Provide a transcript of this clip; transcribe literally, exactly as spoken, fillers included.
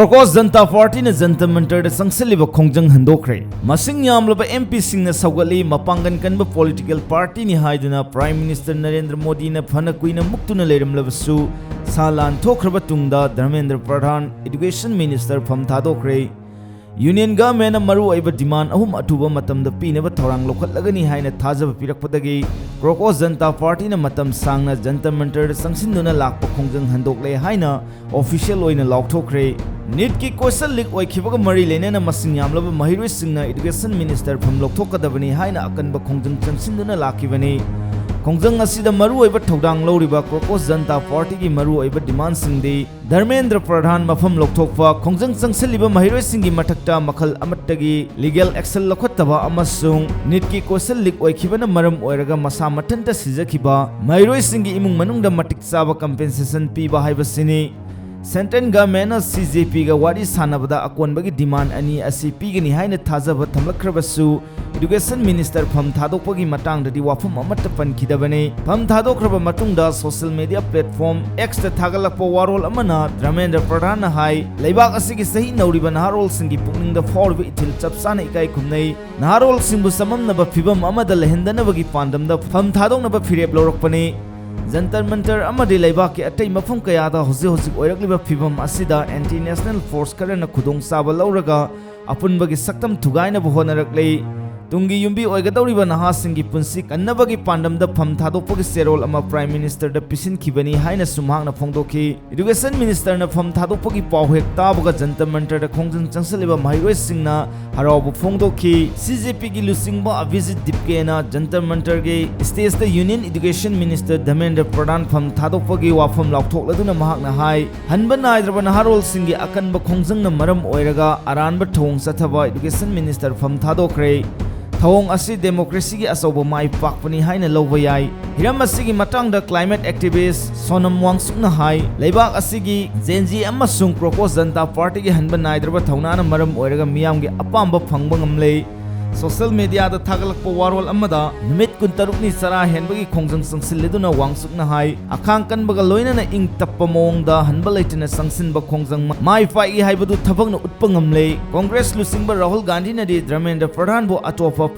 ꯀ꯭ꯔꯣꯀꯣꯁ ꯖꯟꯇꯥ ꯄꯥꯔꯇꯤꯅ ꯖꯟꯇꯔ ꯃꯟꯇꯔꯗ ꯆꯪꯁꯤꯜꯂꯤꯕ ꯈꯣꯡꯖꯪ ꯍꯟꯗꯣꯛꯈ꯭ꯔꯦ꯫ ꯃꯁꯤꯡ ꯌꯥꯝꯂꯕ ꯑꯦꯝ ꯄꯤꯁꯤꯡꯅ ꯁꯧꯒꯠꯂꯤ, ꯃꯄꯥꯡꯒꯜ ꯀꯟꯕ ꯄꯣꯂꯤꯇꯤꯀꯦꯜ ꯄꯥꯔꯇꯤꯅꯤ ꯍꯥꯏꯗꯨꯅ ꯄ꯭ꯔꯥꯏꯝ ꯃꯤꯅꯤꯁꯇꯔ ꯅꯔꯦꯟꯗ꯭ꯔ ꯃꯣꯗꯤꯅ ꯐꯅ ꯀꯨꯏꯅ ꯃꯨꯛꯇꯨꯅ ꯂꯩꯔꯝꯂꯕꯁꯨ, ꯁꯥ ꯂꯥꯟ ꯊꯣꯛꯈ꯭ꯔꯕ ꯇꯨꯡꯗ ꯙꯔꯃꯦꯟꯗ꯭ꯔ ꯄ꯭ꯔꯙꯥꯟ ꯏꯗꯨꯀꯦꯁꯟ ꯃꯤꯅꯤꯁꯇꯔ ꯐꯝ ꯊꯥꯗꯣꯛꯈ꯭ꯔꯦ꯫ ꯌꯨꯅꯤꯌꯟ ꯒꯚꯔꯟꯃꯦꯟꯠꯅ ꯃꯔꯨꯑꯣꯏꯕ ꯗꯤꯃꯥꯟ ꯑꯍꯨꯝ ꯑꯊꯨꯕ ꯃꯇꯝꯗ ꯄꯤꯅꯕ ꯊꯧꯔꯥꯡ ꯂꯧꯈꯠꯂꯒꯅꯤ ꯍꯥꯏꯅ ꯊꯥꯖꯕ ꯄꯤꯔꯛꯄꯗꯒꯤ ꯀ꯭ꯔꯣꯀꯣꯁ ꯖꯟꯇꯥ ꯄꯥꯔꯇꯤꯅ ꯃꯇꯝ ꯁꯥꯡꯅ ꯖꯟꯇꯔ ꯃꯟꯇꯔꯗ ꯆꯪꯁꯤꯟꯗꯨꯅ ꯂꯥꯛꯄ ꯈꯣꯡꯖꯪ ꯍꯟꯗꯣꯛꯂꯦ ꯍꯥꯏꯅ ꯑꯣꯐꯤꯁꯤꯌꯦꯜ ꯑꯣꯏꯅ ꯂꯥꯎꯊꯣꯛꯈ꯭ꯔꯦ꯫ ꯅꯤꯠꯀꯤ ꯀꯣꯏꯁꯟ ꯂꯤꯛ ꯑꯣꯏꯈꯤꯕꯒ ꯃꯔꯤ ꯂꯩꯅꯅ ꯃꯁꯤꯡ ꯌꯥꯝꯂꯕ ꯃꯍꯩꯔꯣꯏꯁꯤꯡꯅ ꯏꯗꯨꯀꯦꯁꯟ ꯃꯤꯅꯤꯁꯇꯔ ꯐꯝ ꯂꯧꯊꯣꯛꯀꯗꯕꯅꯤ ꯍꯥꯏꯅ ꯑꯀꯟꯕ ꯈꯣꯡꯖꯪ ꯆꯪꯁꯤꯟꯗꯨꯅ ꯂꯥꯛꯈꯤꯕꯅꯤ꯫ ꯈꯣꯡꯖꯪ ꯑꯁꯤꯗ ꯃꯔꯨꯑꯣꯏꯕ ꯊꯧꯗꯥꯡ ꯂꯧꯔꯤꯕ ꯀ꯭ꯔꯣꯀꯣꯁ ꯖꯟꯇꯥ ꯄꯥꯔꯇꯤꯒꯤ ꯃꯔꯨꯑꯣꯏꯕ ꯗꯤꯃꯥꯟꯁꯤꯡꯗꯤ ꯙꯔꯃꯦꯟꯗ꯭ꯔ ꯄ꯭ꯔꯙꯥꯟ ꯃꯐꯝ ꯂꯧꯊꯣꯛꯄ, ꯈꯣꯡꯖꯪ ꯆꯪꯁꯤꯜꯂꯤꯕ ꯃꯍꯩꯔꯣꯏꯁꯤꯡꯒꯤ ꯃꯊꯛꯇ ꯃꯈꯜ ꯑꯃꯠꯇꯒꯤ ꯂꯤꯒꯦꯜ ꯑꯦꯛꯁꯟ ꯂꯧꯈꯠꯇꯕ ꯑꯃꯁꯨꯡ ꯅꯤꯠꯀꯤ ꯀꯣꯏꯁꯟ ꯂꯤꯛ ꯑꯣꯏꯈꯤꯕꯅ ꯃꯔꯝ ꯑꯣꯏꯔꯒ ꯃꯁꯥ ꯃꯊꯟꯇ ꯁꯤꯖꯈꯤꯕ ꯃꯍꯩꯔꯣꯏꯁꯤꯡꯒꯤ ꯏꯃꯨꯡ ꯃꯅꯨꯡꯗ ꯃꯇꯤꯛ ꯆꯥꯕ ꯀꯝꯄꯦꯟꯁꯦꯁꯟ ꯄꯤꯕ ꯍꯥꯏꯕꯁꯤꯅꯤ꯫ ꯁꯦꯟꯇ꯭ꯔꯦꯜ ꯒꯚꯔꯟꯃꯦꯟꯠꯅ ꯁꯤ ꯖꯦ ꯄꯤꯒ ꯋꯥꯔꯤ ꯁꯥꯟꯅꯕꯗ ꯑꯀꯣꯟꯕꯒꯤ ꯗꯤꯃꯥꯟ ꯑꯅꯤ ꯑꯁꯤ ꯄꯤꯒꯅꯤ ꯍꯥꯏꯅ ꯊꯥꯖꯕ ꯊꯝꯂꯛꯈ꯭ꯔꯕꯁꯨ, ꯏꯗꯨꯀꯦꯁꯟ ꯃꯤꯅꯤꯁꯇꯔ ꯐꯝ ꯊꯥꯗꯣꯛꯄꯒꯤ ꯃꯇꯥꯡꯗꯗꯤ ꯋꯥꯐꯝ ꯑꯃꯠꯇ ꯄꯟꯈꯤꯗꯕꯅꯤ꯫ ꯐꯝ ꯊꯥꯗꯣꯛꯈ꯭ꯔꯕ ꯃꯇꯨꯡꯗ ꯁꯣꯁꯤꯌꯦꯜ ꯃꯤꯗꯤꯌꯥ ꯄ꯭ꯂꯦꯠꯐꯣꯔꯝ ꯑꯦꯛꯁꯇ ꯊꯥꯒꯠꯂꯛꯄ ꯋꯥꯔꯣꯜ ꯑꯃꯅ ꯙꯔꯃꯦꯟꯗ꯭ꯔ ꯄ꯭ꯔꯙꯥꯟꯅ ꯍꯥꯏ, ꯂꯩꯕꯥꯛ ꯑꯁꯤꯒꯤ ꯆꯍꯤ ꯅꯧꯔꯤꯕ ꯅꯍꯥꯔꯣꯜꯁꯤꯡꯒꯤ ꯄꯨꯛꯅꯤꯡꯗ ꯐꯥꯎꯔꯤꯕ ꯏꯊꯤꯜ ꯆꯞ ꯆꯥꯅ ꯏꯀꯥꯏ ꯈꯨꯝꯅꯩ꯫ ꯅꯍꯥꯔꯣꯜꯁꯤꯡꯕꯨ ꯆꯃꯝꯅꯕ ꯐꯤꯚꯝ ꯑꯃꯗ ꯂꯩꯍꯟꯗꯅꯕꯒꯤ ꯄꯥꯟꯗꯝꯗ ꯐꯝ ꯊꯥꯗꯣꯛꯅꯕ ꯐꯤꯔꯦꯞ ꯂꯧꯔꯛꯄꯅꯤ꯫ ꯖꯟꯇꯔ ꯃꯟꯇꯔ ꯑꯃꯗꯤ ꯂꯩꯕꯥꯛꯀꯤ ꯑꯇꯩ ꯃꯐꯝ ꯀꯌꯥꯗ ꯍꯧꯖꯤꯛ ꯍꯧꯖꯤꯛ ꯑꯣꯏꯔꯛꯂꯤꯕ ꯐꯤꯚꯝ ꯑꯁꯤꯗ ꯑꯦꯟꯇꯤ ꯅꯦꯁꯅꯦꯜ ꯐꯣꯔꯁ ꯈꯔꯅ ꯈꯨꯗꯣꯡꯆꯥꯕ ꯂꯧꯔꯒ ꯑꯄꯨꯟꯕꯒꯤ ꯁꯛꯇꯝ ꯊꯨꯒꯥꯏꯅꯕ ꯍꯣꯠꯅꯔꯛꯂꯤ꯫ ꯇꯨꯡꯒꯤ ꯌꯨꯝꯕꯤ ꯑꯣꯏꯒꯗꯧꯔꯤꯕ ꯅꯍꯥꯁꯤꯡꯒꯤ ꯄꯨꯟꯁꯤ ꯀꯟꯅꯕꯒꯤ ꯄꯥꯟꯗꯝꯗ ꯐꯝ ꯊꯥꯗꯣꯛꯄꯒꯤ ꯆꯦꯔꯣꯜ ꯑꯃ ꯄ꯭ꯔꯥꯏꯝ ꯃꯤꯅꯤꯁꯇꯔꯗ ꯄꯤꯁꯤꯟꯈꯤꯕꯅꯤ ꯍꯥꯏꯅꯁꯨ ꯃꯍꯥꯛꯅ ꯐꯣꯡꯗꯣꯛꯈꯤ꯫ ꯏꯗꯨꯀꯦꯁꯟ ꯃꯤꯅꯤꯁꯇꯔꯅ ꯐꯝ ꯊꯥꯗꯣꯛꯄꯒꯤ ꯄꯥꯎ ꯍꯦꯛ ꯇꯥꯕꯒ ꯖꯟꯇꯔ ꯃꯟꯇꯔꯗ ꯈꯣꯡꯖꯪ ꯆꯪꯁꯤꯜꯂꯤꯕ ꯃꯍꯩꯔꯣꯏꯁꯤꯡꯅ ꯍꯔꯥꯎꯕ ꯐꯣꯡꯗꯣꯛꯈꯤ꯫ ꯁꯤ ꯖꯦ ꯄꯤꯒꯤ ꯂꯨꯆꯤꯡꯕ ꯑꯚꯤꯖꯤꯠ ꯗꯤꯞꯀꯦꯅ Jantar ꯃꯟꯇꯔꯒꯤ ꯁ꯭ꯇꯦꯖꯇ union education minister Dharmendra ꯄ꯭ꯔꯙꯥꯟ ꯐꯝ ꯊꯥꯗꯣꯛꯄꯒꯤ ꯋꯥꯐꯝ ꯂꯥꯎꯊꯣꯛꯂꯗꯨꯅ ꯃꯍꯥꯛꯅ ꯍꯥꯏ, ꯍꯟꯕ ꯅꯥꯏꯗ꯭ꯔꯕ ꯅꯍꯥꯔꯣꯜꯁꯤꯡꯒꯤ ꯑꯀꯟꯕ ꯈꯣꯡꯖꯪꯅ ꯃꯔꯝ ꯑꯣꯏꯔꯒ ꯑꯔꯥꯟꯕ ꯊꯧꯑꯣꯡ ꯆꯠꯊꯕ ꯏꯗꯨꯀꯦꯁꯟ ꯃꯤꯅꯤꯁꯇꯔ ꯐꯝ ꯊꯥꯗꯣꯛꯈ꯭ꯔꯦ꯫ ꯊꯧꯑꯣꯡ ꯑꯁꯤ ꯗꯦꯃꯣꯀ꯭ꯔꯦꯁꯤꯒꯤ ꯑꯆꯧꯕ ꯃꯥꯏ ꯄꯥꯛꯄꯅꯤ ꯍꯥꯏꯅ ꯂꯧꯕ ꯌꯥꯏ꯫ ꯍꯤꯔꯝ ꯑꯁꯤꯒꯤ ꯃꯇꯥꯡꯗ ꯀ꯭ꯂꯥꯏꯃꯦꯠ ꯑꯦꯛꯇꯤꯚꯤꯁ ꯁꯣꯅꯝ ꯋꯥꯡꯆꯨꯛꯅ ꯍꯥꯏ, ꯂꯩꯕꯥꯛ ꯑꯁꯤꯒꯤ ꯖꯦꯟ ꯖꯤ ꯑꯃꯁꯨꯡ ꯀ꯭ꯔꯣꯀꯣꯁ ꯖꯟꯇꯥ ꯄꯥꯔꯇꯤꯒꯤ ꯍꯟꯕ ꯅꯥꯏꯗ꯭ꯔꯕ ꯊꯧꯅꯥꯅ ꯃꯔꯝ ꯑꯣꯏꯔꯒ ꯃꯤꯌꯥꯝꯒꯤ ꯑꯄꯥꯝꯕ ꯐꯪꯕ ꯉꯝꯂꯦ꯫ ꯁꯣꯁꯤꯌꯦꯜ ꯃꯤꯗꯤꯌꯥꯗ ꯊꯥꯒꯠꯂꯛꯄ ꯋꯥꯔꯣꯜ ꯑꯃꯗ, ꯅꯨꯃꯤꯠ ꯀꯨꯟꯇꯔꯨꯛꯅꯤ ꯆꯔꯥ ꯍꯦꯟꯕꯒꯤ ꯈꯣꯡꯖꯪ ꯆꯪꯁꯤꯜꯂꯗꯨꯅ ꯋꯥꯡꯆꯨꯛꯅ ꯍꯥꯏ, ꯑꯈꯥꯡ ꯀꯟꯕꯒ ꯂꯣꯏꯅꯅ ꯏꯪ ꯇꯞꯄ ꯃꯑꯣꯡꯗ ꯍꯟꯕ ꯂꯩꯇꯅ ꯆꯪꯁꯤꯟꯕ ꯈꯣꯡꯖꯪ ꯃꯥꯏ ꯄꯥꯛꯏ ꯍꯥꯏꯕꯗꯨ ꯊꯕꯛꯅ ꯎꯠꯄ ꯉꯝꯂꯦ꯫ ꯀꯣꯡꯒ꯭ꯔꯦꯁ ꯂꯨꯆꯤꯡꯕ ꯔꯥꯍꯨꯜ ꯒꯥꯟꯙꯤꯅꯗꯤ ꯙꯔꯃꯦꯟꯗ꯭ꯔ ꯄ꯭ꯔꯙꯥꯟꯕꯨ ꯑꯇꯣꯞꯄ